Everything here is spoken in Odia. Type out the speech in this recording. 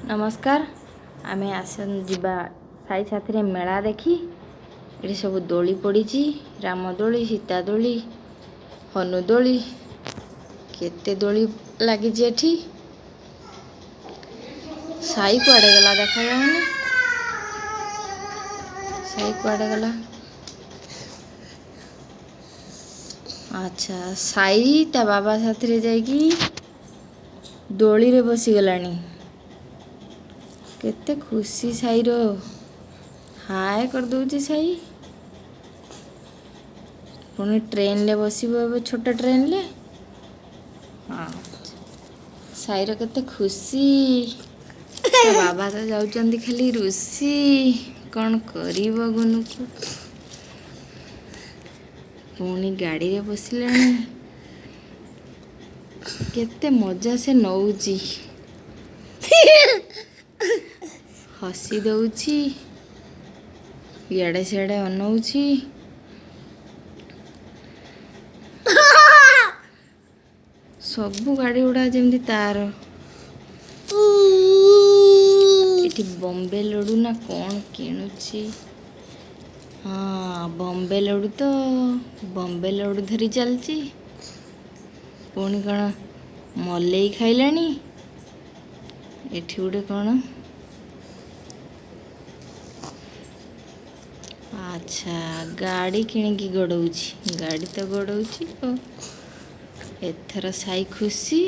ନମସ୍କାର। ଆମେ ଆସ ଯିବା ସାଇ ସାଥିରେ ମେଳା ଦେଖି। ଏଠି ସବୁ ଦୋଳି ପଡ଼ିଛି, ରାମ ଦୋଳି, ସୀତା ଦୋଳି, ହନୁ ଦୋଳି, କେତେ ଦୋଳି ଲାଗିଛି ଏଠି। ସାଇ କୁଆଡ଼େ ଗଲା ଦେଖାଯାଉନି। ସାଇ କୁଆଡ଼େ ଗଲା? ଆଚ୍ଛା, ସାଇ ତା ବାବା ସାଥିରେ ଯାଇକି ଦୋଳିରେ ବସିଗଲାଣି। କେତେ ଖୁସି ସାଇର, ହାଏ କରିଦେଉଛି ସାଇ। ପୁଣି ଟ୍ରେନରେ ବସିବ ଏବେ, ଛୋଟ ଟ୍ରେନରେ। ହଁ, ସାଇର କେତେ ଖୁସି। ତା ବାବା ତ ଯାଉଛନ୍ତି ଖାଲି ରୁଷି। କ'ଣ କରିବ ଗୁନୁକୁ? ପୁଣି ଗାଡ଼ିରେ ବସିଲାଣି। କେତେ ମଜା ସେ ନଉଛି, ହସି ଦଉଛି, ଇଆଡ଼େ ସିଆଡ଼େ ଅନଉଛି। ସବୁ ଗାଡ଼ି ଗୁଡ଼ା ଯେମିତି ତାର। ଏଠି ବମ୍ବେ ଲଡ଼ୁ ନା କ'ଣ କିଣୁଛି? ହଁ, ବମ୍ବେ ଲଡ଼ୁ ତ, ବମ୍ବେ ଲଡ଼ୁ ଧରି ଚାଲିଛି। ପୁଣି କ'ଣ ମଲେଇ ଖାଇଲାଣି। ଏଠି ଗୋଟେ କ'ଣ? ଆଚ୍ଛା, ଗାଡ଼ି କିଣିକି ଗଡ଼ଉଛି। ଗାଡ଼ି ତ ଗଡ଼ଉଛି ଆଉ। ଏଥର ସାଇ ଖୁସି।